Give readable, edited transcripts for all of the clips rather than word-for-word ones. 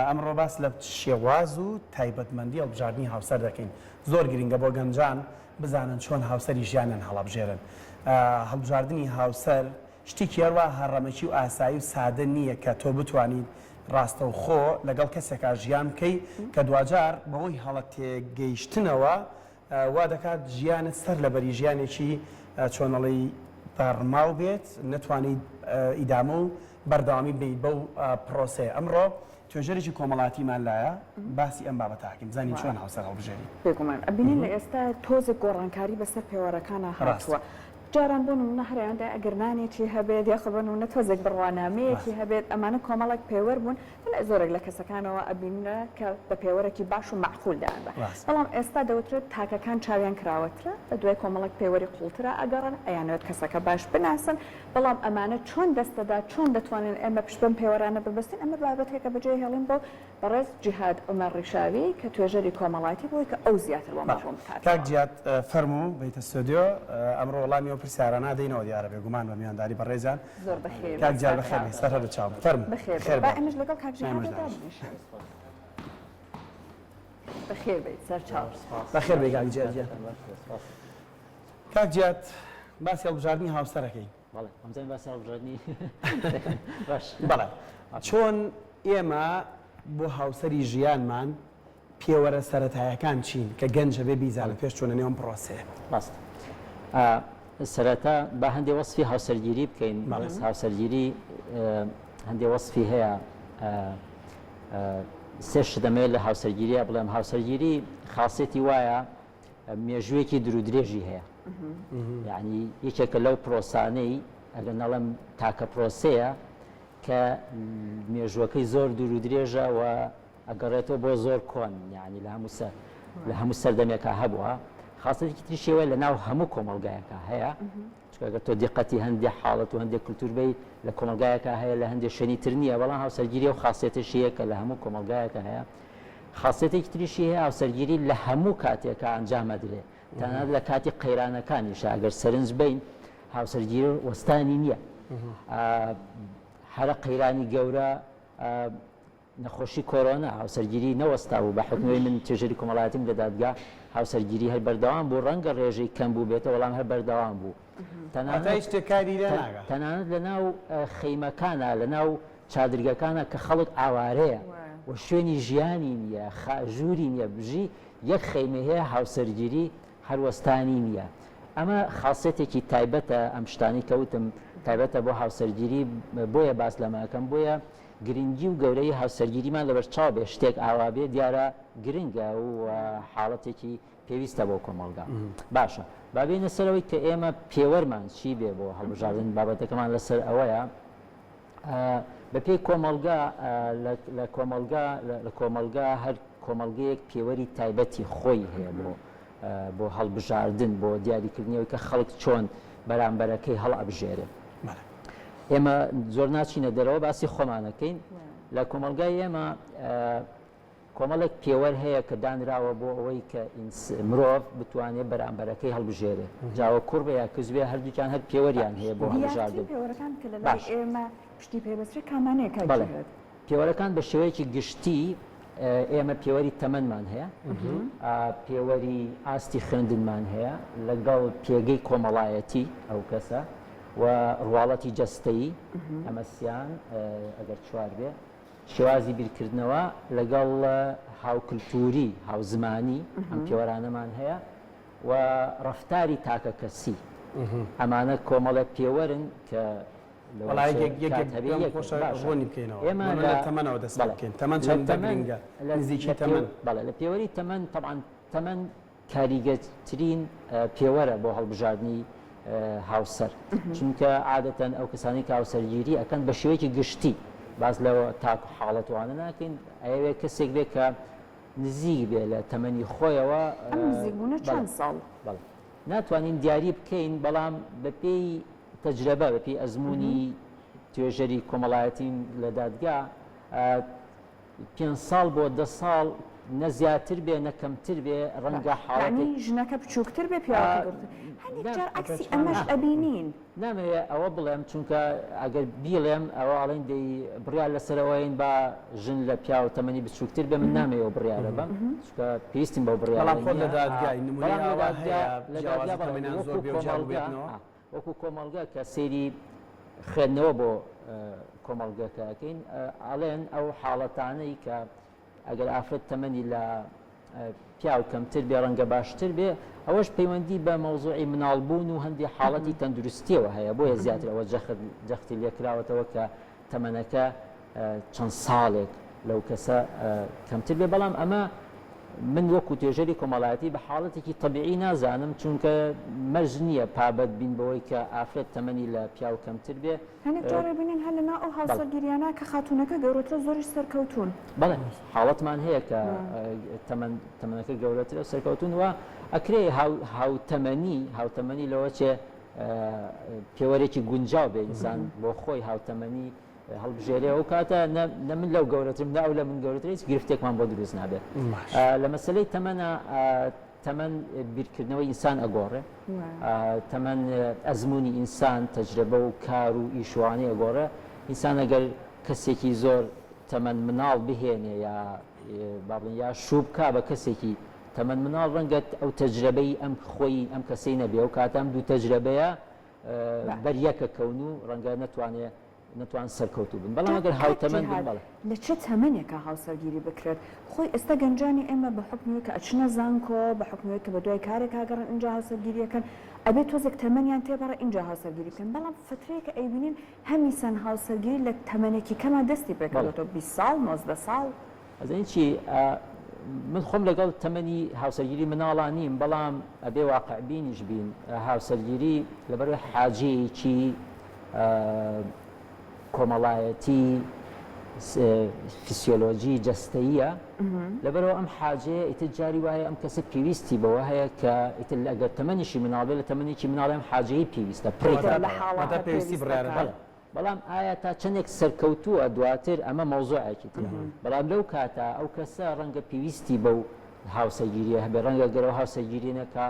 ئەمڕۆ باس لە شێواز و تایبەتمەندی هەڵبژاردنی هاوسەر دەکەین. زۆر گرنگە بۆ گەنجان بزانن چۆن هاوسەری ژیانیان هەڵەبژێرن. هەڵبژاردنی هاوسەر شتێکی هەروا هەڕەمەکی و ئاسایی و سادە نییە کە تۆ بتوانیت ڕاستەوخۆ لەگەڵ کەسێکا ژیان بکەی کە دواجار بەهۆی هەڵە تێگەیشتنەوە وا دەکات ژیانت سەر لەبەری ژیانێکی چۆنەڵێی داڕماو بێت نەتوانیت ئیدامە و بەردەوامی بدەیت بەو پرۆسەیە. ئەمڕۆ توێژەرێکی کۆمەڵاتیمان لایە باسی ئەم بابەتە ئەکەین بزانین چۆن هاوسەر هەڵبژێرین. بێگومان ئەبینین لە ئێستا تۆزێک گۆڕانکاری بەسەر پێوەرەکانا هاتووە جاران بۆ نمونە هەر ئەیان دای ئەگەر نانێکی هەبێت یاخود بۆ نمونە تۆزێک بڕوانامەیەکی هەبێت ئەمانە کۆمەڵێک پێوەر بوون لەلای زۆرێک لە کەسەکانەوە ئەبینرا کە بە پێوەرێکی باش و مەعقول دایان بە بەڵام ئێستا دەوترێت تاکەکان چاویان کراوەترە بە دوای کۆمەڵێک پێوەری قوڵترا ئەگەڕن ئەیانەوێت کەسەکە باش بناسن بەڵام ئەمانە چۆن دەست دەدات چۆن دەتوانین ئێمە پشت بەم پێوەرانە ببەستین ئەمە بابەتێکە بەجێی هێڵین بۆ بەڕێز جیهاد عومەر ڕیشاوی کە توێژەری کۆمەڵایەتی بۆی کە ئەو زیاتر بۆمان ڕوون بکاتەوە. کاک جیاد فەرموو بێیتە ستۆدیۆ ئەمڕۆ وەڵامی ئەو پرسیارانە ئەدەینەوە دیارە بێگومان بە میوانداری بەڕێزیان. زۆر بەخێر کاک جیاد بەخێر بێی سەر هەردوو چاوم فەرموو بەخێر بێی با ئێمەش لەگەڵ کاک جیهاد دابنیشین. بەخێر بێیت سەرچاو. بەخێر بێی کاک جیاد گیان. کاک جیاد باسی هەڵبژاردنی هاوسەرەکەین. بەڵێ ئەمزانی باسی هەڵبژاردنی باش. بەڵێ چۆن ئێمە بۆ هاوسەری ژیانمان پێوەرە سەرەتایەکان چین کە گەنج ئەبێ بیزانێت پێش چوونە نێو ئەم پرۆسەیە؟ ڕاستە. سەرەتا با هەندێ وەسفی هاوسەرگیری بکەین. هاوسەرگیری هەندێ وەسفی هەیە. سێ شت دەمەوێت لە هاوسەرگیریە بڵێم. هاوسەرگیری خاصێتی وایە مێژوویەکی دوورودرێژی هەیە. یعنی یەکێکە لەو پرۆسانەی ئەگەر نەڵێم تاکە پرۆسەیە کە مێژووەکەی زۆر دوورودرێژە و ئەگەڕێتەوە بۆ زۆر کۆن یانی لە هەموو سەر لە هەموو سەردەمێکا هەبووە خاصەتێکی تریش ئەوەیە لە ناو هەموو کۆمەڵگایەکا هەیە چونکە ئەگەر تۆ دیقەتی هەندێ حاڵەت و هەندێک کولتوور بی لە کۆمەڵگایەکا هەیە لە هەندێک شوێنی تر نییە بەڵام هاوسەرگیری ئەو خاصێتەشی هەیە کە لە هەموو کۆمەڵگایەکا هەیە خاصێتێکی تریشی هەیە هاوسەرگیری لە هەموو کاتێکا ئەنجام ئەدرێ تەنانەت لە کاتی قەیرانەکانیشا ئەگەر سەرنج بین هاوسەرگیری وەستانی نییە هەرە قەیرانی گەورە نەخۆشی کۆرۆنا، هاوسەرگیری نەوەستابوو، بە حوکمی ئەوەی من توێژەری کۆمەڵایەتیم لە دادگا، هاوسەرگیری هەر بەردەوام بوو، ڕەنگە ڕێژەی کەم بووبێتەوە، بەڵام هەر بەردەوام بوو. هەتا هیچ شتێک کاری لێ ناگا. تەنانەت لە ناو خەیمەکانا، لە ناو چادرگەکانا کە خەڵک ئاوارەیە و شوێنی ژیانی نییە، ژووری نییە بژی، یەک خەیمەی هەیە، هاوسەرگیری هەر وەستانی نییە. ئەمە خاسیەتێکی تایبەتە، ئەم شتانەی کە وتم تایبەتە بۆ هاوسەرگیری، بۆیە باس لەمە ئەکەم، بۆیە گرنگی و گەورەیی هاوسەرگیریمان لەبەرچاو بێت، شتێک ئاوا بێت دیارە گرنگە و حاڵەتێکی پێویستە بۆ کۆمەڵگا. باشە با بێینە سەر ئەوەی کە ئێمە پێوەرمان چی بێ بۆ هەڵبژاردن، بابەتەکەمان لەسەر ئەوەیە. بەپێی کۆمەڵگا لە کۆمەڵگا لە کۆمەڵگا هەر کۆمەڵگەیەک پێوەری تایبەتی خۆی هەیە بۆ بۆ هەڵبژاردن بۆ دیاریکردنی ئەوەی کە خەڵک چۆن بەرامبەرەکەی هەڵئەبژێرێ. ئێمە زۆر ناچینە دەرەوە باسی خۆمانەکەین لە کۆمەڵگای ئێمە کۆمەڵێک پێوەر هەیە کە دانراوە بۆ ئەوەی کە مرۆڤ بتوانێت بەرامبەرەکەی هەڵبژێرێ جاوە کوڕ بێ یا کچ بێ هەردووکیان هەر پێوەریان هەیە بۆ هەڵبژاردن. پێوەرەکان کە لە لای ئێمە پشتی پێبەسترێ کامانەیە کاک جیهاد؟ پێوەرەکان بە شێوەیەکی گشتی ئێمە پێوەری تەمەنمان هەیە، پێوەری ئاستی خوێندنمان هەیە لەگەڵ پێگەی کۆمەڵایەتی ئەو کەسە و ڕواڵەتی جەستەیی، ئەمە سیان ئەگەر چوار بێ، شێوازی بیرکردنەوە لەگەڵ هاوکلتوری، هاوزمانی، ئەم پێوەرانەمان هەیە و ڕەفتاری تاکەکەسی. ئەمانە کۆمەڵێک پێوەرن کە وەڵا یەکێک یەکێک پێم خۆشە ڕوونی بکەینەوە. ئێمە لە تەمەنەوە دەست پێ بکەین. تەمەن چەندە گرنگە؟ نزیکی تەمەن. بەڵێ لە پێوەری تەمەن تەبعەن تەمەن کاریگەرترین پێوەرە بۆ هەڵبژاردنی هاوسەر چونکە عادەتەن ئەو کەسانەی کە هاوسەرگیری ئەکەن بە شێوەیەکی گشتی باس لە تاک و حاڵەت وانە ناکەین ئەیەوێت کەسێک بێ کە نزیک بێ لە تەمەنی خۆیەوە ئەم نزیکبوونە چەند ساڵ؟ بەڵێ ناتوانین دیاری بکەین بەڵام بەپێی تەجرەبە بەپێی ئەزموونی توێژەری کۆمەڵایەتیم لە دادگا. پێنج ساڵ بۆ 10 ساڵ نە زیاتر بێ نە کەمتر بێ ڕەنگە حاڵەتێک یانی ژنەکە بچووکتر بێ پیاوەکە گەورەتر هەندێک جار عەکسی ئەمەش ئەبینین. نامەوێ ئەوە بڵێم چونکە ئەگەر بیڵێم ئەوە ئەڵێن دەی بڕیار لەسەر ئەوەین با ژن لە پیاو تەمەنی بچووکتر بێ من نامەوێ ئەو بڕیارە بەم چونکە پێویستیم بەو بڕیارە بەڵام خۆت لە نییە دادگای نمونەی بەڵام لە ئاوا دادگا هەیە لە دادگا جیاوازی بەڵێ تەمەنیان زۆر وەکو بێ و جیا کۆمەڵگا بووبێتنەوە؟ وەکو کۆمەڵگە کە سەیری خوێندنەوە بۆ کۆمەڵگەکە ئەکەین ئەڵێن ئەو حاڵەتانەی کە ئەگەر ئافرەت تەمەنی لە پیاو کەمتر بێ ڕەنگە باشتر بێ ئەوەش پەیوەندی بە مەوزوعی مناڵبوون و هەندی حاڵەتی تەندروستیەوە هەیە بۆیە زیاتر ئەوە جەخت جەختی لێکراوەتەوە کە تەمەنەکە چەند ساڵێک لەو کەسە کەمتر بێ بەڵام ئەمە من وەکو توێژەری کۆمەڵایەتی بە حاڵەتێکی تەبیعی نازانم چونکە مەرج نییە پابەند بین بەوەی کە ئافرەت تەمەنی لە پیاو کەمتر بێ. هەنێک جار ئەبینین هەر لەناو ئەو هاوسەرگیریانە کە خاتوونەکە گەورەترە زۆریش سەرکەوتوون. بەڵێ حاڵەتمان هەیە کە تەمەن تەمەنەکە گەورەترە و سەرکەوتوون و ئەکرێ هاوتەمەنی هاوتەمەنی لەوە چێ پێوەرێکی گونجاو بێ ئینسان بۆ خۆی هاوتەمەنی هەڵبژێرێ ئەو کاتە نە من لەو گەورەترم نە ئەو لە من گەورەترە هیچ گرفتێکمان بۆ دروست نابێت لە مەسلەی تەمەنە تەمەن بیرکردنەوەی ئینسان ئەگۆڕێ تەمەن ئەزمموی ئینسان تەجربە و کار و ئیشوانەی ئەگۆڕێ ئینسان ئەگەر کەسێکی زۆر تەمەن مناڵ بهێنێ یا بابڵێن یا شوو بکا بە کەسێکی تەمەن مناڵ ڕەنگە ئەو تەجرەبەی ئەم خۆی ئەم کەسەی نەبێ ئەو کاتە ئەم دوو تەجرەبەیە بەر یەکە کەون و ڕەنگە نەتوانێ نەتوان سەرکەوتوو بن بەڵام ئەگەر کاک هاوتەمەن بن جیهاد بەڵێ. لە چ تەمەنێکا هاوسەرگیری بکرێت؟ خۆی ئێستا گەنجانی ئێمە بە حوکمی ئەوەی کە ئەچنە زانکۆ، بە حوکمی ئەوەی کە بە دوای کارێکا گەڕێن ئینجا هاوسەرگیری ئەکەن، ئەبێ تۆزێک تەمەنیان تێپەڕێ ئینجا هاوسەرگیری بکەن، بەڵام فەترەیەکە ئەیبینین هەمیسان هاوسەرگیری لە تەمەنێکی کەما دەستی بەڵێ. پێکردۆتەوە، 20 ساڵ، 19 ساڵ. ئەزانی چی من خۆم لەگەڵ تەمەنی هاوسەرگیری مناڵا نیم بەڵام ئەبێ واقعبینیش بین هاوسەرگیری لەبەر حاجەیەکی کۆمەڵایەتی فیسیۆلۆجی جەستەیە لەبەرەوە ئەم حاجەیە ئیتر جاری وایە ئەم کەسە پێویستی بەوە هەیە کە ئیتر ئەگەر تەمەنیشی مناڵ بێت لە تەمەنێکی مناڵی ئەم حاجەیەی پێویستە پڕی لە حاڵەتە پێویستی بڕیارە بەڵێ بەڵام ئایا تا چەندێک سەرکەوتووە دواتر ئەمە مەوزوعێکی ترە بەڵام لەو کاتە ئەو کەسە ڕەنگە پێویستی بەو هاوسەرگیریە هەبێ ڕەنگە گەر ئەو هاوسەرگیریە نەکا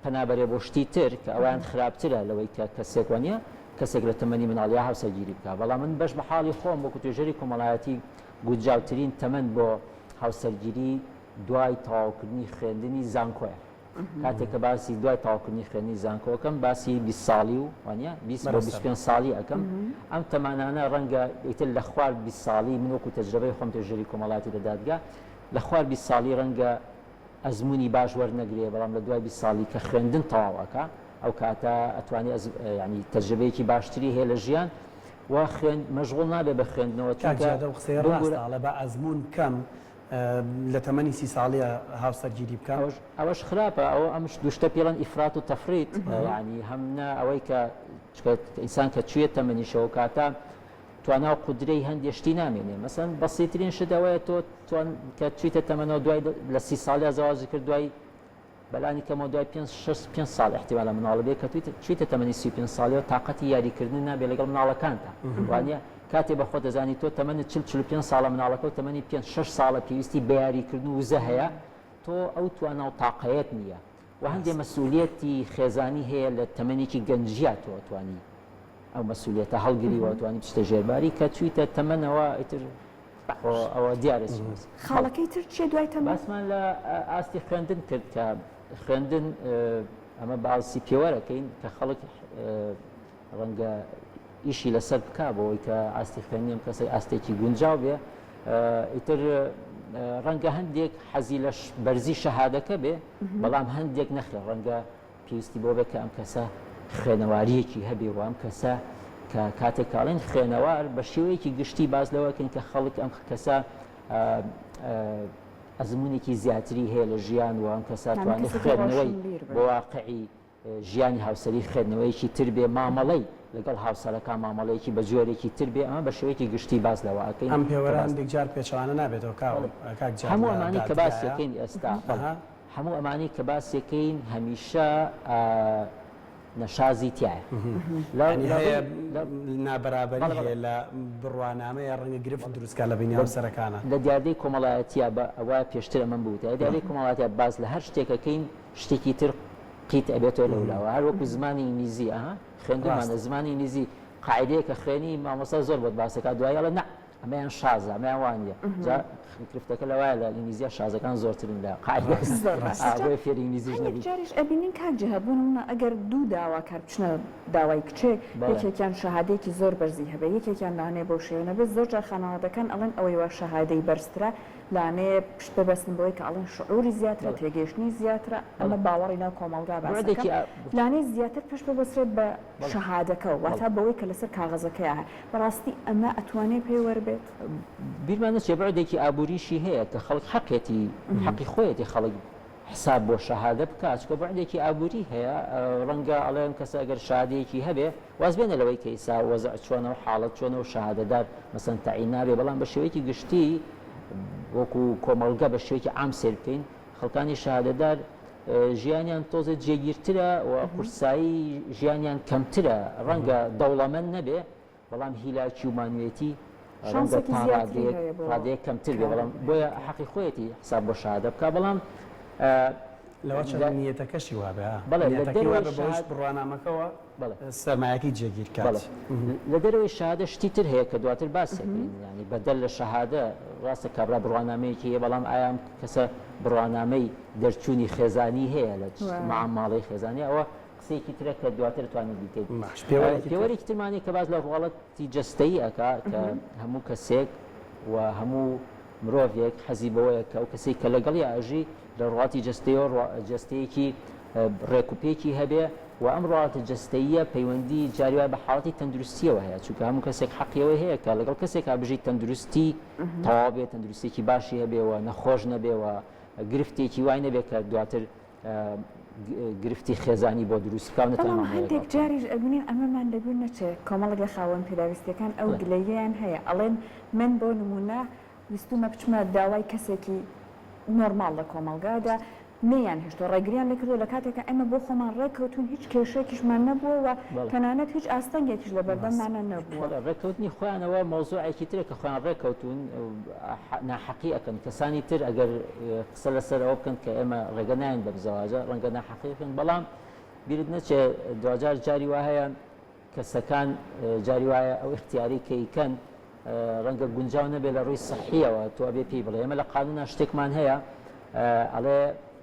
پەنا بەرێ بۆ شتی تر کە ئەویان خراپترە لەوەی کە کەسێک وانە کەسێک لە تەمەنی مناڵیا هاوسەرگیری بکا بەڵام من بەش بە حاڵی خۆم وەکو توێژەری کۆمەڵایەتی گونجاوترین تەمەن بۆ هاوسەرگیری دوای تەواوکردنی خوێندنی زانکۆیە. کاتێک کە باسی دوای تەواوکردنی خوێندنی زانکۆ ئەکەم باسی 20 ساڵی و وانە 20 بۆ 25 ساڵی ئەکەم ئەم تەمانانە ڕەنگە ئیتر لە خوار 20 ساڵی من وەکو تەجربەی خۆم توێژەری کۆمەڵاتی لە دادگا لە خوار 20 ساڵی ڕەنگە ئەزمموی باش وەرنەگرێ بەڵام لە دوای 20 ساڵی کە خوێندن تەواو ئەکا ئەو کاتە ئەتوانێ ینی تەجربەیەکی باشتری هەیە لە ژیان و خوێن مەشغوڵ نابێ بە خوێندنەوە کاک چونکە جیاد ئەو قسەیە بمبورە ڕاستە ئەڵێ با ئەزموون بکەم لە تەمەنی سی ساڵیە هاوسەرگیری بکەم. ئەوەش ئەوەش خراپە ئەوە ئەم دوو شتە پێڵێن ئیفرات و تەفریت یانی هەم نە ئەوەی کە چونکە ئینسان کە چویە تەمەنیشەوە کاتە توانا و قودرەی هەندێ شتی نامێنێ مەسەن بەسیترین شت ئەوەیە تۆ توان کە چویتە تەمەنەوە دوای لە سی ساڵیا زەواجی کرد دوای بەلانی کەمەوە دوای پێنج شەش پێنج ساڵ ئیحتیمالە مناڵ بێ کە تویتە چویتە تەمەنی 35 ساڵیەوە تاقەتی یاریکردن نابێ لەگەڵ مناڵەکانتا وانە کاتێ بە خۆت دەزانی تۆ تەمەنت چل 45 ساڵە مناڵەکە و تەمەنی پێنج شەش ساڵە پێویستی بە یاریکردن و وزە هەیە تۆ ئەو توانا و تاقەیەت نییە و هەندێ مەسئولیەتی خێزانی هەیە لە تەمەنێکی گەنجیا تۆ ئەتوانی ئەو مەسئولیەتە هەڵگری و ئەتوانی بچیتە ژێرباری کە چویتە تەمەنەوە ئیتر خۆ ئەوە دیارە چی بوو. خاڵەکەی تر چیە دوای تەمەن؟ باسمان لە ئاستی خوێندن کرد کە خوێندن ئەمە باسی پێوەرەکەین کە خەڵک ڕەنگە ئیشی لەسەر بکا بۆ ئەوەی کە ئاستی خوێندنی ئەم کەسە ئاستێکی گونجاو بێ ئیتر ڕەنگە هەندێک حەزی لە بەرزی شەهادەکە بێ بەڵام هەندێک نەخێر ڕەنگە پێویستی بۆ بێت کە ئەم کەسە خوێنەوارییەکی هەبێ و ئەم کەسە کە کاتێک کە ئەڵێن خوێنەوار بە شێوەیەکی گشتی باس لەوە کەین کە خەڵک ئەم کەسە ئەزمونێکی زیاتری هەیە لە ژیان و ئەم کەسە توانێت خوێندنەوەی بۆ واقعی ژیانی هاوسەری خوێندنەوەیەکی تر بێ مامەڵەی لەگەڵ هاوسەرەکان مامەڵەیەکی بە جۆرێکی تر بێ ئەمە بە شێوەیەکی گشتی باس لەوە ئەکەین ئەم کە پێوەرە باس هەندێک جار پێچەوانە نابێتەوە کاک جیاد هەموو لە ئەمانەی کە باسی دادگایە ئەکەین ئێستا بەڵێ هەموو ئەمانەی کە باسی ئەکەین هەمیشە. نەشازی تیایە. یانی هەیە نابەرابەری هەیە لە بڕوانامەیە ڕەنگە گرفت دروست کا لە بەینی هاوسەرەکانا. لە دیاردەی کۆمەڵایەتییا بە وایە پێشتر ئەمەم بوتایە دیاردەی کۆمەڵایەتییا باس لە هەر شتێک ئەکەین شتێکی تر قیت ئەبێتەوە لەولاوە هەر وەکو زمانی ئینگلیزی ئەها خوێندومانە زمانی ئینگلیزی قاعدەیەکە خوێنی مامۆستا زۆر بۆت باسەکە دوایی ئەڵێ نا ئەمەیان شازە ئەمەیان وا نییە جا گرفتەکە لەوایە لە ئینگلیزییا شازەکان زۆرترن لە قاعدە زۆر ڕاستە ئا بۆیە فێری ئینگلیزیش هەندێک نەبووین. جاریش ئەبینین کاک جیهاد بۆ نموونە ئەگەر دوو داواکار بچنە داوای کچێک بەڵێ. یەکێکیان شەهادەیەکی زۆر بەرزی هەبێ یەکێکیان لەوانەیە بەو شێوە نەبێت زۆر جار خانەوادەکان ئەڵێن ئەوەی وا شەهادەی بەرزترە لەوانەیە پشت ببەستن بەوەی کە ئەڵێن شعوری زیاترە بەڵێ. تێگەیشتنی زیاترە بەڵێ. ئەمە باوەڕی ناو کۆمەڵگا باس ئەکەم بوعدێکی ئا لەوانەیە زیاتر پشت ببەسترێت بە بەڵێ. شەهادەکەوە بەڵێ. واتە بەوەی کە لەسەر کاغەزەکەیا هەیە بەڕاستی ئەمە ئەتوانێ پێوەر بێت؟ بیرمان نەچێ بوعدێکی ئابووریشی هەیە کە خەڵک حەقێتی حەقی خۆیەتی خەڵک حساب بۆ شەهادە بکا چونکە بوعدێکی ئابووری هەیە ڕەنگە ئەڵێ ئەم کەسە ئەگەر شەهادەیەکی هەبێ واز بێنە لەوەی کە ئیسا وەزع چۆنە و حاڵەت چۆنە و شەهادەدار مەسەن تەعین نابێ بەڵام بە شێوەیەکی گشتی وەکو کۆمەڵگە بە شێوەیەکی عام سەیر بکەین خەڵکانی شەهادەدار ژیانیان تۆزێ جێگیرترە و قورسایی ژیانیان کەمترە، ڕەنگە دەوڵەمەند نەبێ بەڵام هیلاکی و مانوێتی ڕەنگە شانسێکی تا زیاتری ڕادەیەک هەیە بۆ ڕادەیەک کەمتر بێ کار بەڵام بۆیە حەقی خۆیەتی حساب بۆ شەهادە بکا بەڵام لەوە چەند لە نیەتەکەشی وابێ ها بەڵێ لە نیەتەکەی دەرەوەی وابێ بەوەیش شەهاد بڕوانامەکەوە بەڵێ. سەرمایەکەی جێگیر بەڵێ کات. لە دەرەوەی شەهادە شتی تر هەیە کە دواتر باسی ئەکەین یانی بەدەر لە شەهادە ڕاستە کابرا بڕوانامەیەکی هەیە بەڵام ئایا ئەم کەسە بڕوانامەی دەرچوونی خێزانی هەیە لە ماماڵەی خێزانی ئەوە قسەیەکی ترە کە دواتر توانین بیکەین باش پێوەرێکی تر. پێوەرێکی ترمان هەیە کە باس لە ڕواڵەتی جەستەیی ئەکا کە هەموو کەسێک و هەموو مرۆڤێک حەزی بەوەیە کە ئەو کەسەی کە لەگەڵیا ئەژی لە ڕواڵەتی جەستەیەوە جەستەیەکی ڕێک و پێکی هەبێ و ئەم ڕواڵەتە جەستەییە پەیوەندی جاری وایە بە حاڵەتی تەندروستییەوە هەیە چونکە هەموو کەسێک حەقی ئەوەی هەیە کە لەگەڵ کەسێکا بژی تەندروستی تەواو بێ تەندروستییەکی باشی هەبێ و نەخۆش نەبێ و گرفتێکی وای نەبێ کە دواتر گرفتی خێزانی بۆ دروست بکا و نەتوانێ بەڵام مامەڵەی لەگەڵ هەندێک بکا. جاریش ئەبینین ئەمەمان لەبیر نەچێ کۆمەڵێک لە خاوەن پێداویستییەکان ئەو گلەییەیان هەیە ئەڵێن من بۆ نموونە ویستومە بچمە داوای کەسێکی نۆرماڵ لە کۆمەڵگادا، نەیانهێشتووە، ڕێگریان لێکردووە، لە کاتێکا ئێمە بۆ خۆمان ڕێککەوتووین، هیچ کێشەیەکیشمان نەبووە و تەنانەت هیچ ئاستەنگێکیش لە بەردەممانا نەبووە. بەڵێ، ڕێککەوتنی خۆیانەوە مەوزوعێکی ترە کە خۆیان ڕێککەوتوون، ناحەقی ئەکەن، کەسانی تر ئەگەر قسە لەسەر ئەوە بکەن کە ئێمە ڕێگە نایەین بەم زەواجە، ڕەنگە ناحەقی بکەن، بەڵام بیرت نەچێ دواجار جاری وا هەیە کەسەکان جاری وایە ئەو ئیختیارەی کە ئیکەن ڕەنگە گونجاو نەبێت لە ڕووی سەحیەوە تۆ ئەبێ پێی بڵێ ئێمە لە قانونا شتێکمان هەیە ئەڵێ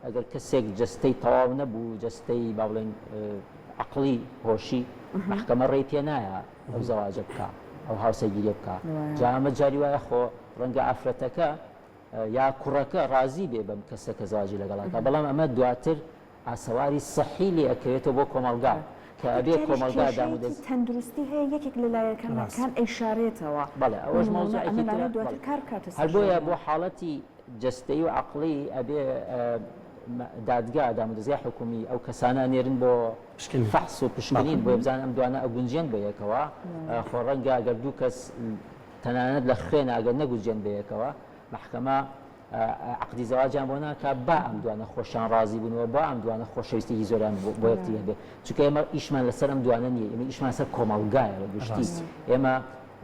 ئەگەر کەسێک جەستەی تەواو نەبوو جەستەی با بڵێن عقلی هۆشی محکەمە ڕێی پێ نایە ئەو زەواجە بکە ئەو هاوسەرگیریە بکە جا ئەمە جاری وایە خۆ ڕەنگە ئافرەتەکە یا کوڕەکە ڕازی بێ بەم کەسە کە زەواجی لەگەڵاکە بەڵام ئەمە دواتر ئاسەواری سەحی لێ ئەکەوێتەوە بۆ کۆمەڵگا کە ئەبێ هەندێک جاریش کۆمەڵگا دام و کێشەیەکی دەست. تەندروستی هەیە یەکێک لە ڕاستە. لایەکانەکان ئەیشارێتەوە بەڵێ بۆ ئەوەش نموونە ئەمە مەوزوعێکی ترە لەوانەیە دواتر بەڵێ کار بکاتە هەر سەر بۆیە بۆ ژیانیان. حاڵەتی جەستەیی و عەقڵی ئەبێ دادگا دامودەزگای حکوومی ئەو کەسانە ئەنێرن بۆ پشکنین فەحس و بەڵێ. پشکنین بۆیە بزانن ئەم دوانە ئەگونجێن بە یەکەوە خۆ ڕەنگە ئەگەر دوو کەس تەنانەت لە خوێنا ئەگەر نەگونجێن بە یەکەوە مەحکەمە عەقدی زەواجیان بۆ ناکا با ئەم دوانە خۆشیان ڕازی بوون و با ئەم دوانە خۆشەویستیی زۆریان بۆ یەکتری هەبێ چونکە ئێمە ئیشمان لەسەر ئەم دوانە نییە ئێمە ئیشمان سەر کۆمەڵگایە بە گشتی ئێمە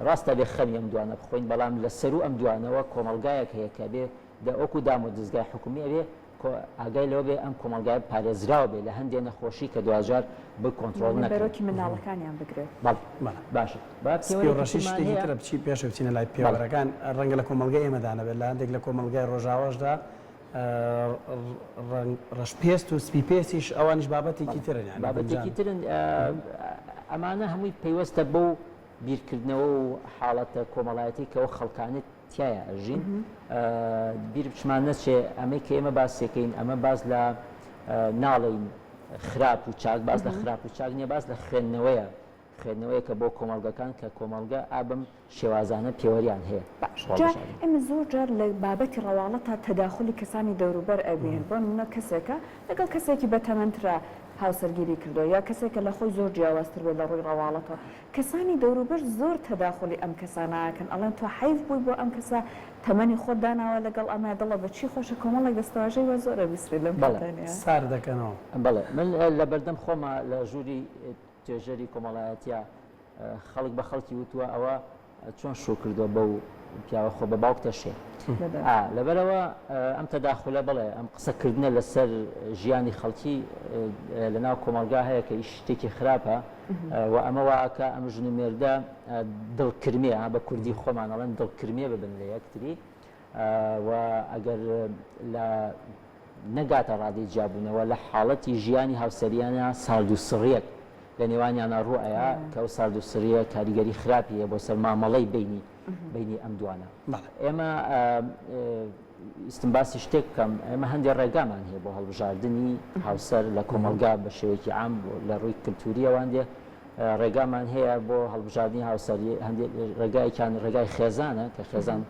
ڕاستە بێ خەمی ئەم دوانە بخۆین بەڵام لە سەروو ئەم دوانەوە کۆمەڵگایەک هەیە کە بێ وەکو دام و دەزگای حکومی ئەبێ ئاگای لەوە بێ ئەم کۆمەڵگایە پارێزراو بێ لە هەندێ نەخۆشی کە دواجار بۆی کۆنتڕۆڵ نەکرێ. بەرۆکی منداڵەکانیان بگرێت. بەڵێ بەڵێ. باشە با سپی و پێوەرێکی ڕەشی ترمان شتێکی هەیە. ترە بچی پێش ئەوەی بچینە لای بەڵێ. پێوەرەکان ڕەنگە لە کۆمەڵگای ئێمەدا نەبێت لە هەندێک لە کۆمەڵگای ڕۆژاواشدا ڕەنگ ڕەش پێست و سپی پێستیش ئەوانیش بابەتێکی بەڵێ ترن یانی بابەتێکی گونجان. ترن ئەمانە هەمووی پەیوەستە بەو بیرکردنەوە و حاڵەتە کۆمەڵایەتی کە ئەو خەڵکانە تیایا ئەژین بیرچمان نەچێ ئەمەی کە ئێمە باسێکەین ئەمە باس لە ناڵێین خراپ و چاک باس لە خراپ و چاک نییە باس لە خوێندنەوەیە. خوێندنەوەیەکە بۆ کۆمەڵگەکان کە کۆمەڵگە ئا بەم شێوازانە پێوەریان هەیە. باش جا ئێمە زۆر جار لە بابەتی ڕەواڵەتا تەداخولی کەسانی دەوروبەر ئەبینین بۆ نمونە کەسێکە لەگەڵ کەسێکی بەتەمەنترا هاوسەرگیری کردووە یا کەسێکە لە خۆی زۆر جیاوازتر بێت لە ڕووی ڕەواڵەتەوە کەسانی دەوروبەر زۆر تەداخولی ئەم کەسانە ئەکەن ئەڵێن تۆ حەیف بووی بۆ ئەم کەسە تەمەنی خۆت داناوە لەگەڵ ئەمە دڵە بە چی خۆشە کۆمەڵێک دەستەواژەی وا زۆر ئەبیسرێت لەم بەڵێ. کاتانەیا. سارد دەکەنەوە. بەڵێ من لەبەردەم خۆما لە ژووری توێژەری کۆمەڵایەتیا خەڵک بە خەڵکی وتووە ئەوە چۆن شوو کردووە بەو پیاوە خۆ بە باوکتە شێ لەبەرەوە ئەم تەداخلە بڵێ ئەم قسەکردنە لەسەر ژیانی خەڵکی لە ناو کۆمەلگا هەیە کە ئیش شتێکی خراپە و ئەمە واکە ئەم ژن و مێردە دڵکرمێ بە کوردی خۆمان ئەڵێن دڵکرمێ ببن لە یەکتری و ئەگەر لە نەگاتە ڕادەی جیابوونەوە، لە حاڵەتی ژیانی هاوسەرییانە سارد و سڕییەک لە نێوانیانا ڕوو ئەیا کە ئەو سارد و سڕییە کاریگەری خراپی هەیە بۆ سەر مامەڵەی بەینی بەینی ئەم دوانە. ئێمە ویستم باسی شتێک بکەم، ئێمە هەندێ ڕێگامان هەیە بۆ هەڵبژاردنی هاوسەر لە کۆمەڵگا بە شێوەیەکی عام لە ڕووی کلتورییەوە هەندێ ڕێگامان هەیە بۆ هەڵبژاردنی هاوسەر، هەندێ ڕێگایەکیان ڕێگای خێزانە کە خێزان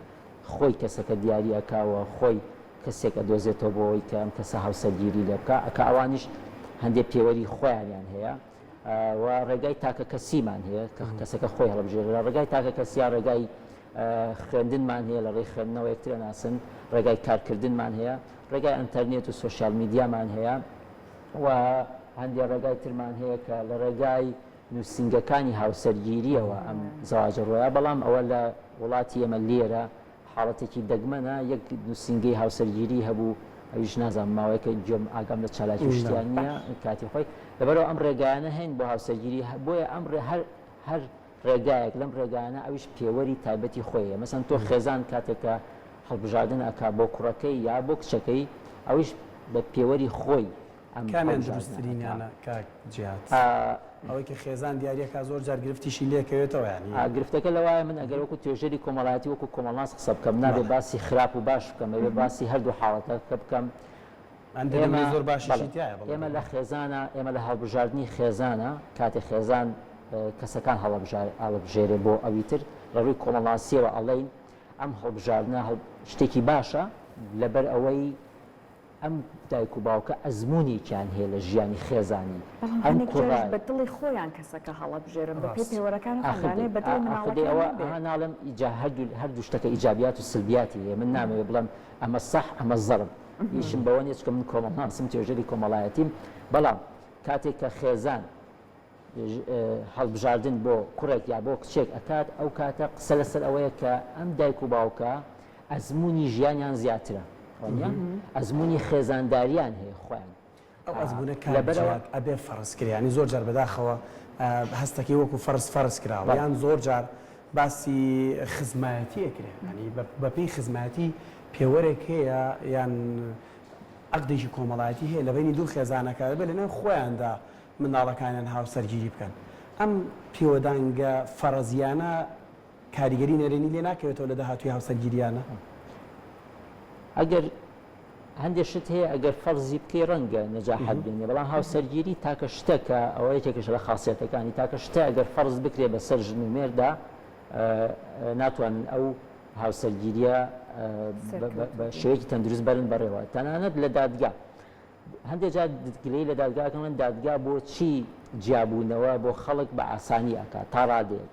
خۆی کەسەکە دیاری ئەکا و خۆی کەسێک ئەدۆزێتەوە بۆ ئەوەی کە ئەم کەسە هاوسەرگیری لێ بکا کە ئەوانیش هەندێ پێوەری خۆیانیان هەیە و ڕێگای تاکە کەسیمان هەیە کە کەسەکە خۆی هەڵبژێرێ لە ڕێگای تاکە کەسیا ڕێگای خوێندنمان هەیە لە ڕێی خوێندنەوە یەکتر ئەناسن ڕێگای کارکردنمان هەیە ڕێگای ئەنتەرنێت و سۆشیال میدیامان هەیە و هەندێ ڕێگای ترمان هەیە کە لە ڕێگای نووسینگەکانی هاوسەرگیریەوە ئەم زەواجە ڕۆیا بەڵام ئەوە لە وڵاتی ئێمە لێرە حاڵەتێکی دەگمەنە، یەک نووسینگەی هاوسەرگیری هەبوو، ئەویش نازانم ماوەیەکە گوێم ئاگام لە چالاکی و شتیان نییە کاتی خۆی، لەبەرئەوە ئەم ڕێگایانە هەین بۆ هاوسەرگیری، بۆیە ئەم ڕێ هەر هەر ڕێگایەک لەم ڕێگایانە ئەویش پێوەری تایبەتی خۆی هەیە، مەسەن تۆ خێزان کاتێک کە هەڵبژاردن ئەکا بۆ کوڕەکەی یا بۆ کچەکەی ئەویش بە پێوەری خۆی ئەم کامیان هەڵبژاردنە ئەکا. دروستترینیانە کاک جیهاد؟ ئەوەی کە خێزان دیاریەکا زۆر جار گرفتیشی لێکەوێتەوە یانی. گرفتەکە لەوایە من ئەگەر وەکو توێژەری کۆمەڵایەتی وەکو کۆمەڵناس قسە بکەم نابێ بەڵێ. باسی خراپ و باش بکەم ئەبێ باسی هەردوو حاڵەتەکە بکەم. هەندێ ئێمە نمونەی زۆر بەڵێ باشیشی تیایە بەڵێ ئێمە لە بەڵێ. خێزانا ئێمە لە هەڵبژاردنی خێزانا کاتێ خێزان کەسەکان هەڵەبژار ئەڵبژێرێ بۆ ئەوی تر لە ڕووی کۆمەڵناسیەوە ئەڵێین ئەم هەڵبژاردنە هەڵ شتێکی باشە لەبەر ئەوەی ئەم دایک و باوکە ئەزموونێکیان هەیە لە ژیانی خێزانی، بەڵام ئەم هەنێک کوڕە. جاریش بە دڵی خۆیان کەسەکە هەڵەبژێرن بە پێی ڕاست. پێوەرەکانی خۆیان ئاخر لەوانەیە دەی بە دڵی ئاخر دەی مناڵەکەیان ئەوە نەبێت. ئەها ناڵێم ئیجا هەردوو هەردوو شتەکە ئیجابیات و سلبیاتی هەیە من نامەوێ بڵێم ئەمە سەح ئەمە زەڕب ئیشم بەوە نیە چونکە من کۆمەڵناسم توێژەری کۆمەڵایەتیم بەڵام کاتێک کە خێزان هەڵبژاردن بۆ کوڕێک یا بۆ کچێک ئەکات ئەو کاتە قسە لەسەر ئەوەیە کە ئەم دایک و باوکە ئەزموونی ژیانیان زیاترە وانیە ئەزموونی خێزانداریان هەیە خۆیان ئەو ئەزموونە کاک لەبەرئەوە جیهاد ئەبێ فەرز کرێ یانی زۆر جار بەداخەوە هەستەکەی وەکو فەرز فەرز کراوە بەڵێ. یان زۆر جار باسی خزمایەتی ئەکرێ یانی بەپێی خزمایەتی پێوەرێک هەیە یان عەقدێکی کۆمەڵایەتی هەیە لە بەینی دوو خێزانەکە ئەبێ لەنێو خۆیاندا منداڵەکانیان هاوسەرگیری بکەن. ئەم پێوەدانگە فەرەزییانە کاریگەری نەرێنی لێ ناکەوێتەوە لە داهاتووی هاوسەرگیرییانە؟ ئەگەر هەندێ شت هەیە ئەگەر فەرزی بکەی ڕەنگە نەجاحەت بێنێ، بەڵام هاوسەرگیری تاکە شتە کە ئەوە یەکێکیشە لە خاسیەتەکانی، تاکە شتە ئەگەر فەرز بکرێ بەسەر ژن و مێردا ناتوانن ئەو هاوسەرگیریە بە شێوەیەکی تەندروست بەرن بەڕێوە، تەنانەت لە دادگا هەندێک جار گلەیی لە دادگا ئەکەن ئەڵێن دادگا بۆچی جیابوونەوە بۆ خەڵک بە ئاسانی ئەکات تا ڕادەیەک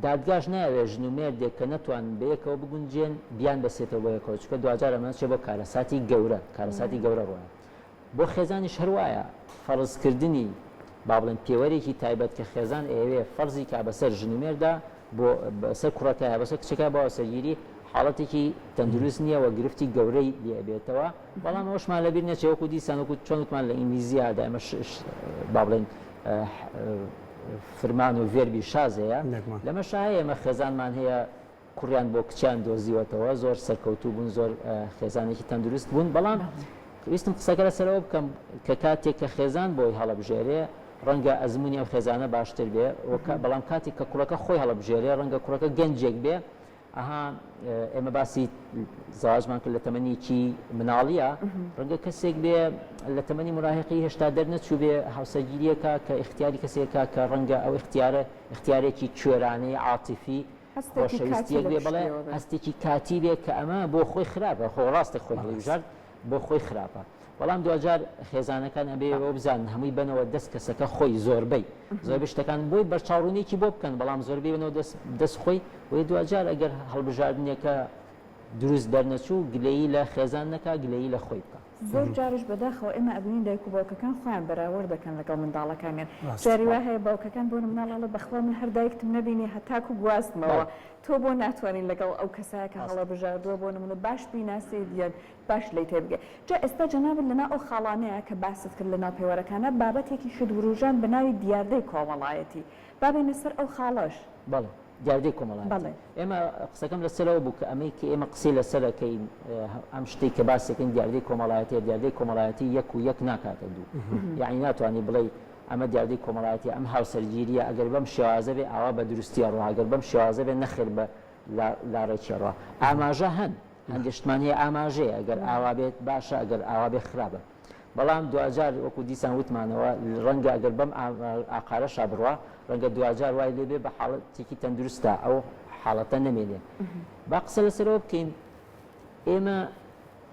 دادگاش نایەوێت ژن و مێردێک کە نەتوانن بەیەکەوە بگونجێن بیان بەسێتەوە بۆ یەکەوە چونکە دواجار ئەمە چێ بۆ کارەساتی گەورە کارەساتی گەورە ڕۆیە بۆ خێزانیش هەروایە فەرزکردنی با بڵێن پێوەرێکی تایبەت کە خێزان ئەیەوێ فەرزی کا بەسەر ژن و مێردا بۆ بەسەر کوڕەکە یا بەسەر کچەکە بۆ هاوسەرگیری حاڵەتێکی تەندروست نییە و گرفتی گەورەی لێ ئەبێتەوە بەڵام ئەوەشمان لەبیر نەچێ وەکو دیسان وەکو چۆن وتمان لە ئینگلیزیا دا ئێمە با بڵێین فرمان و ڤێربی شاز هەیە لەمەشا هەیە ئێمە خێزانمان هەیە کوڕیان بۆ کچیان دۆزیوەتەوە زۆر سەرکەوتوو بوون زۆر خێزانێکی تەندروست بوون بەڵام ویستم قسەکە لەسەرەوە بکەم کە کاتێک کە خێزان بۆی هەڵەبژێرێ ڕەنگە ئەزمموی ئەو خێزانە باشتر بێ بەڵام کاتێک کە کوڕەکە خۆی هەڵەبژێرێ ڕەنگە کوڕەکە گەنجێک بێ. ئەها ئێمە باسی زەواجمان کرد لە تەمەنێکی مناڵیە ڕەنگە کەسێک بێ لە تەمەنی مراهقی هێشتا دەرنەچوو بێ هاوسەرگیریەکە کە ئیختیاری کەسێکە کە ڕەنگە ئەو ئیختیارە ئیختیارێکی کوێرانەی عاتیفی هەستێکی کاتی خۆشەویستیەک لە بێ بەڵێ پشتیەوە بێ. هەستێکی کاتی بێ کە ئەمە بۆ خۆی خراپە خۆ ڕاستە خۆی هەڵیبژارد بۆ خۆی خراپە بەڵام دواجار خێزانەکان ئەبێ ئەوە بزانن هەمووی بەنەوە دەست کەسەکە خۆی زۆربەی زۆربەی شتەکان بۆی بەرچاوڕوونیەکی بۆ بکەن بەڵام زۆربەی بەنەوە دەست دەست خۆی وێ دواجار ئەگەر هەڵبژاردنێکە دروست دەرنەچوو گلەیی لە خێزان نەکا گلەیی لە خۆی بکا. زۆر جاریش بەداخەوە ئێمە ئەبینین دایک و باوکەکان خۆیان بەراورد دەکەن لەگەڵ منداڵەکانیان ڕاستە. جاری وا هەیە باوکەکان بۆ نمونە ئەڵێ بەخوا من هەر دایکتم نەبینی هەتاکو گواستمەوە بەڵێ. تۆ بۆ ناتوانی لەگەڵ ئەو کەسە کە ڕاستە. هەڵەبژاردووە بۆ نمونە باش بیناسیت یان باش لێی تێبگەی. جا ئێستا جەنابت لەناو ئەو خاڵانەیا کە باست کرد لەناو پێوەرەکانا بابەتێکیشت وروژاند بە ناوی دیاردەی کۆمەڵایەتی. با بێینە سەر ئەو خاڵەش. بەڵێ. دیاردەی کۆمەڵایەتی. بەڵێ. ئێمە قسەکەم لەسەر ئەوە بوو کە ئەمەی کە ئێمە قسەی لەسەر ئەکەین ئەم شتەی کە باسی ئەکەین دیاردەی کۆمەڵایەتیە، دیاردەی کۆمەڵایەتی یەک و یەک ناکاتە دوو. یەعنی ناتوانی بڵێی ئەمە دیاردەی کۆمەڵایەتیە، ئەم هاوسەرگیریە ئەگەر بەم شێوازە بێ ئاوا بە دروستی ئەڕوا، ئەگەر بەم شێوازە بێ نەخێر بە لاڕێکی ئەڕوا. ئاماژە هەن. هەندێ شتمان هەیە ئاماژەیە ئەگەر ئاوا بێت باشە ئەگەر ئاوا بێت خراپە بەڵام دواجار وەکو دیسان وتمانەوە ڕەنگە ئەگەر بەم ئاقارەشا بڕوا ڕەنگە دواجار وای لێ بێ بە حاڵەتێکی تەندروستا ئەو حاڵەتە نەمێنێ با قسە لەسەرەوە بکەین ئێمە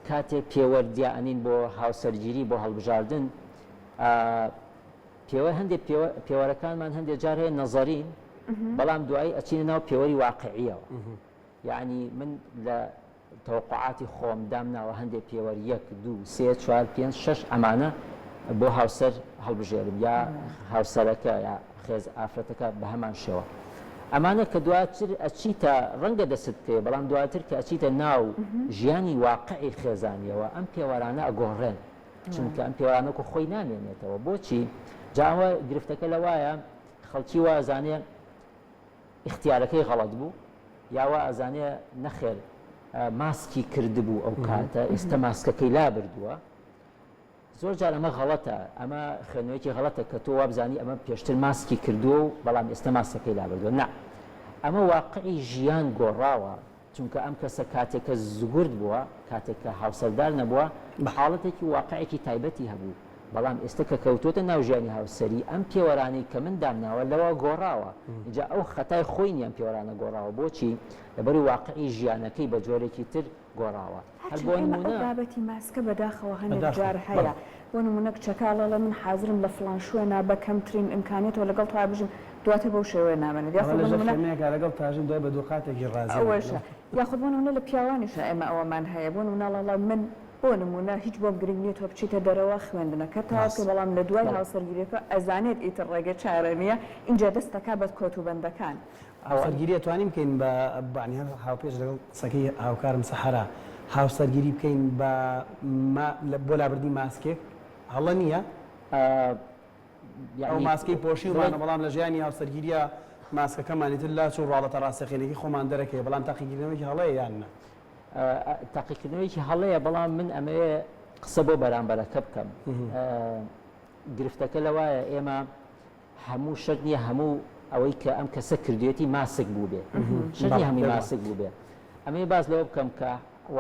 کاتێک پێوەر دیانین بۆ هاوسەرگیری بۆ هەڵبژاردن پێوەر هەندێک پێوەرەکانمان هەندێک جار هەیە نەزەرین بەڵام دوایی ئەچینە ناو پێوەری واقعیەوە یەعنی من لە تەوەقوعاتی خۆم دامناوە هەندێ پێوەر یەک دوو سێ چوار پێنج شەش ئەمانە بۆ هاوسەر هەڵبژێرم یا هاوسەرەکە یا خێز ئافرەتەکە بە هەمان شێوە ئەمانە کە دواتر ئەچیتە ڕەنگە دەست بکەوێ بەڵام دواتر کە ئەچیتە ناو ژیانی واقعی خێزانیەوە ئەم پێوەرانە ئەگۆڕێن چونکە ئەم پێوەرانە وەکو خۆی نامێنێتەوە بۆچی جا ئەوە گرفتەکە لەوایە خەڵکی وازانێ ئیختیارەکەی غەڵەت بوو یا وا ئەزانێ نەخێر ماسکی کردبوو ئەو کاتە ئێستا ماسکەکەی لابردووە زۆر جار ئەمە غەڵەتە ئەمە خوێندنەوەیەکی غەڵەتە کە تۆ وابزانی ئەمە پێشتر ماسکی کردووە و بەڵام ئێستا ماسکەکەی لابردووە نا ئەمە واقعی ژیان گۆڕاوە چونکە ئەم کەسە کاتێک کە زگورد بووە، کاتێک کە هاوسەردار نەبووە، حاڵەتێکی و واقعێکی تایبەتی هەبوو، بەڵام ئێستە کە کەوتووەتە ناو ژیانی هاوسەری، ئەم پێوەرانەی کە من دامناوە لەوە گۆڕاوە، ئینجا ئەو خەتای خۆی نییە ئەم پێوەرانە گۆڕاوە، بۆچی؟ لەبەری واقعی ژیانەکەی بە جۆرێکی تر گۆڕاوە. هەر هەرچەند بۆ ئێمە ئەو نموونە. بابەتی ماسکە بەداخەوە هەنێک بەداخەوە جار بەڵێ. هەیە، بۆ نموونە کچەکە ئەڵێ من حازرم لە فڵان شوێنا بە کەمترین ئیمکانیەتەوە لەگەڵ تۆیا بژیم، دواتر بەو شێوەیە نامێنێت ئەڵێ یاخود لە بۆ ژێر نموونە خێمەیەکا لەگەڵ تاژم دوای بە دووقاتێکی ڕازی نەبوو ئەوەشە یاخود بۆ نموونە لە پیاوانیشا ئێمە ئەوەمان هەیە بۆ نموونە ئەڵێ من بۆ نموونە هیچ بۆم گرنگ نییە تۆ بچیتە دەرەوە خوێندنەکەت تەواو ڕاست بکەی بەڵام لە دوای بەڵێ. هاوسەرگیریەکە ئەزانێت ئیتر ڕێگە چارە نییە ئینجا دەست دەکات بە کۆتوبەندەکان. هاوسەرگیری ئەتوانین بکەین بە بانی هەر هاوپێچ لەگەڵ قسەکەی هاوکارم سەحەرا هاوسەرگیری بکەین بە ما بۆ لابردنی ماسکێک هەڵە نییە؟ ئەو ماسکەی پۆشیومانە بەڵام لە ژیانی هاوسەرگیرییا ماسکەکەمان ئیتر لاچوو ڕواڵەتە ڕاستەقینەکەی خۆمان دەرەکەوێ بەڵام تاقیکردنەوەیەکی هەڵەیە یان نا؟ تاقیکردنەوەیەکی هەڵەیە بەڵام من ئەمەوێ قسە بۆ بەرامبەرەکە بکەم گرفتەکە لەوایە ئێمە هەموو شەرت نییە هەموو ئەوەی کە ئەم کەسە کردوێتی ماسک بووبێ شەرت نییە هەمووی ماسک بووبێ ئەمەوێ باس لەوە بکەم کە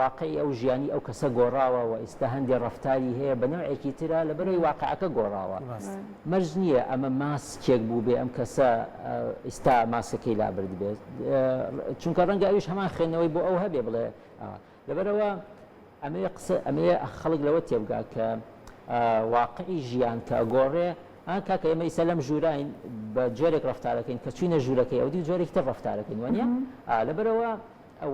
واقعی ئەو ژیانی ئەو کەسە گۆڕاوە و ئیستا هەندێ ڕەفتاری هەیە بە نەوعێکی ترە لەبەرئەوەی واقعەکە گۆڕاوە مەرج نییە ئەمە ماسکێک بووبێ ئەم کەسە ئیستا ماسکەکەی لابردبێ چونکە ڕەنگە ئەویش هەمان خوێندنەوەی بۆ ئەو هەبێ بڵێ لەبەرئەوە ئەمەوێ قسە ئەمەوێ خەڵک لەوە تێبگا کە واقعی ژیان کە ئەگۆڕێ ئا کاکە ئێمە ئیستا لەم ژووراین بە جۆرێک ڕەفتارەکەین کە چوینە ژوورەکەی ئەودیو جۆرێکی تر ڕەفتارەکەین وانیە ئا لەبەرئەوە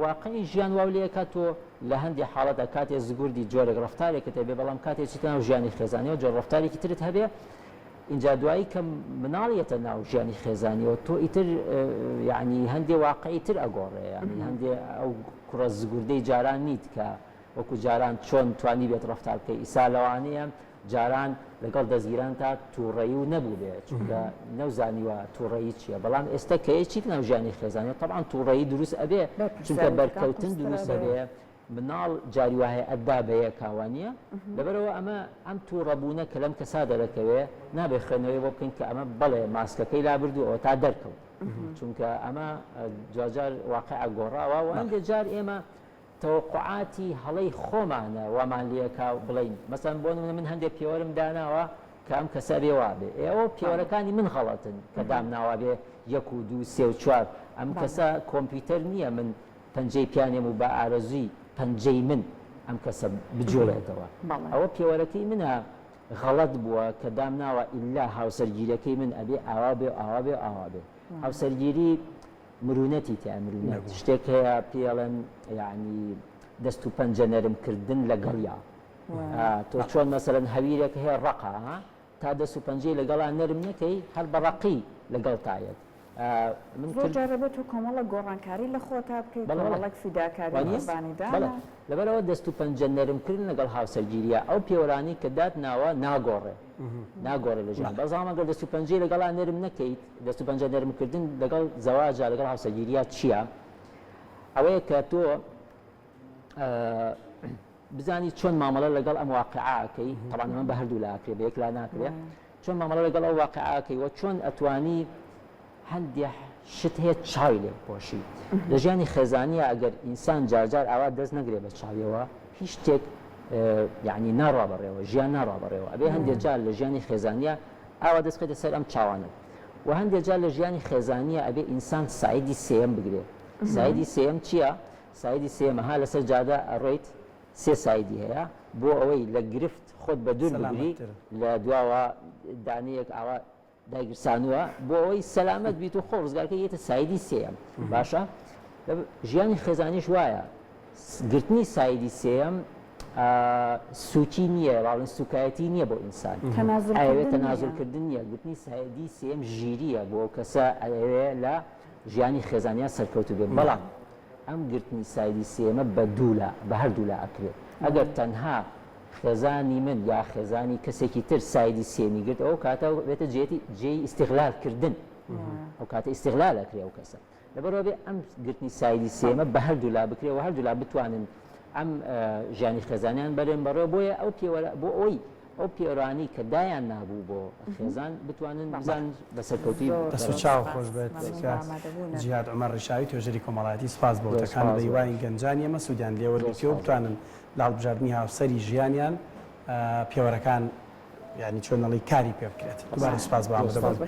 واقعی ژیان واو لێ ئەکات تۆ لە هەندێ حاڵەتا کاتێ زگوردی جۆرێک ڕەفتارێکت هەبێ بەڵام کاتێ چیتە ناو ژیانی خێزانیەوە جۆر ڕەفتارێکی ترت هەبێ ئینجا دوایی کە مناڵ یەتە ناو ژیانی خێزانیەوە تۆ ئیتر یعنی هەندێ واقعی تر ئەگۆڕێ یعنی هەندێ ئەو کوڕە زگوردەی جاران نیت کە وەکو جاران چۆن توانی بێت ڕەفتار بکەی ئیسا لەوانەیە جاران لەگەڵ دەزگیرانتا توڕەیی و نەبووبێ چونکە نەوزانیوە توڕەیی چیە بەڵام ئێستا کە یەچیت ناو ژیانی خێزانیەوە تەبعەن توڕەیی دروست ئەبێ چونکە بەرپرسیارێتیەکان بەرکەوتن قورستر دروست ئەبێ. ئەبێ مناڵ جاری وا هەیە ئەدا بە یەکا وانیە لەبەرئەوە ئەمە ئەم توڕەبوونە کە لەم کەسا دەرەکەوێ نابێ خوێندنەوەی بۆ بکەین کە ئەمە بەڵێ ماسکەکەی لابردوو ئەوەتا دەرکەوت. چونکە ئەمە دواجار واقع گۆڕاوە و هەندێک جار ئێمە تەوەقوعاتی هەڵەی خۆمانە وامان لێکا و بڵێین مەسەن بۆ نمونە من هەندێک پێوەرم داناوە کە ئەم کەسە بێ وابێ ئێوە پێوەرەکانی من غەڵەتن کە دامناوە بێ یەک و دوو سێ و چوار ئەم کەسە کۆمپیوتەر نییە من پەنجەی پیانێم و بە ئارەزووی پەنجەی من ئەم کەسە بجوڵێتەوە ئەوە پێوەرەکەی منە غەڵەت بووە کە دامناوە ئیلا هاوسەرگیرەکەی من ئەبێ ئاوا بێ و ئاوا بێ و ئاوا بێ هاوسەرگیری مرونەتی تیایە مرونەت شتێک هەیە پێڵێن یعنی دەست و پەنجە نەرم کردن لەگەڵیا تۆ چۆن مەسەرەن هەویرێک هەیە ڕەقە تا دەست و پەنجەی لەگەڵا نەرم نەکەی هەر بە ڕەقی لەگەڵ تایەت من زۆر جارە بێت تۆ کۆمەڵە گۆڕانکاری لە خۆتا بکەیت کۆمەڵێک فیداکاری قوربانیدانە. لەبەرئەوە دەست و پەنجە نەرمکردن لەگەڵ هاوسەرگیریە ئەو پێوەرانەی کە دات ناوە ناگۆڕێ ناگۆڕێ لە ژیان بەڵام ئەگەر دەست و پەنجەی لەگەڵا نەرم نەکەیت دەست و پەنجە نەرمکردن لەگەڵ زەواجا لەگەڵ هاوسەرگیریە چییە ئەوەیە کە تۆ بزانی چۆن مامەڵە لەگەڵ ئەم واقعەکەی تەبعەن ئەمە بە هەردوو لاکرێ بە یەک لا ناکرێ چۆن مامەڵە لەگەڵ ئەو واقعەکەی وە چۆن ئەتوانی هەندێ شت هەیە چاوی لێ بپۆشی لە ژیانی خێزانیە ئەگەر ئینسان جارجار ئاوا دەست نەگرێ بە چاویەوە هیچ شتێک یعنی ناڕوا بەڕێوە ژیان ناڕوا بەڕێوە ئەبێ هەندێک جار لە ژیانی خێزانیە ئاوا دەست خێتە سەر ئەم چاوانە و هەندێک جار لە ژیانی خێزانیە ئەبێ ئینسان side ی سێیەم بگرێ side ی سێیەم چییە؟ side ی سێیەمە ها لەسەر جادە ئەڕۆیت سێ side ی هەیە بۆ ئەوەی لە گرفت خۆت بە دوور بگری لە دواوە دانەیەک ئاوا دایگرسانووە بۆ ئەوەی سەلامەت بیت و خۆ ڕزگارکەی یێتە side ی سێیەم باشە ژیانی خێزانیش وایە گرتنی side ی سێیەم سوکی نییە باڵن سوکایەتی نییە بۆ ئینسان ئەوێت تەنازولکردن نییە گرتنی side ی سێیەم ژیریە بۆ کەسە ئەوێ لە ژیانی خێزانیان سەرکەوتو بێت بەڵام ئەم گرتنی side ی سێیەمە بە دوولا بە هەردوولا ئەکرێت ئەگەر تەنها خێزانی من یا خێزانی کەسێکی تر side ی سێیەمی گرت ئەو کاتە بێتە جێتی جێی ئیستیغلال کردن ئەو کاتە ئیستیغلال ئەکرێ ئەو کەسە لەبەرئەوە بێ ئەم گرتنی side ی سێیەمە بە هەردوولا بکرێ و هەردوولا بتوانن ئەم ژیانی خێزانیان بەرێن بەڕێوە بۆیە ئەو پێوەرە بۆ ئەوەی ئەو پێوەرانەی کە دایان نابوو بۆ خێزان بتوانن بزانن بە سەرکەوتوویی دەست و چاو خۆش بێت کاک جیهاد عومەر ڕیشاوی توێژەری کۆمەڵایەتی سوپاس بۆ وتەکانت بە هیواین گەنجانی ئێمە سوودیان لێ وەرگرتووە و بتوانن لە هەڵبژاردنی هاوسەری ژیانیان پێوەرەکان یانی چۆن ئەڵێی کاری پێ بکرێت دووبارە سوپاس بۆ ئامادەبوونت.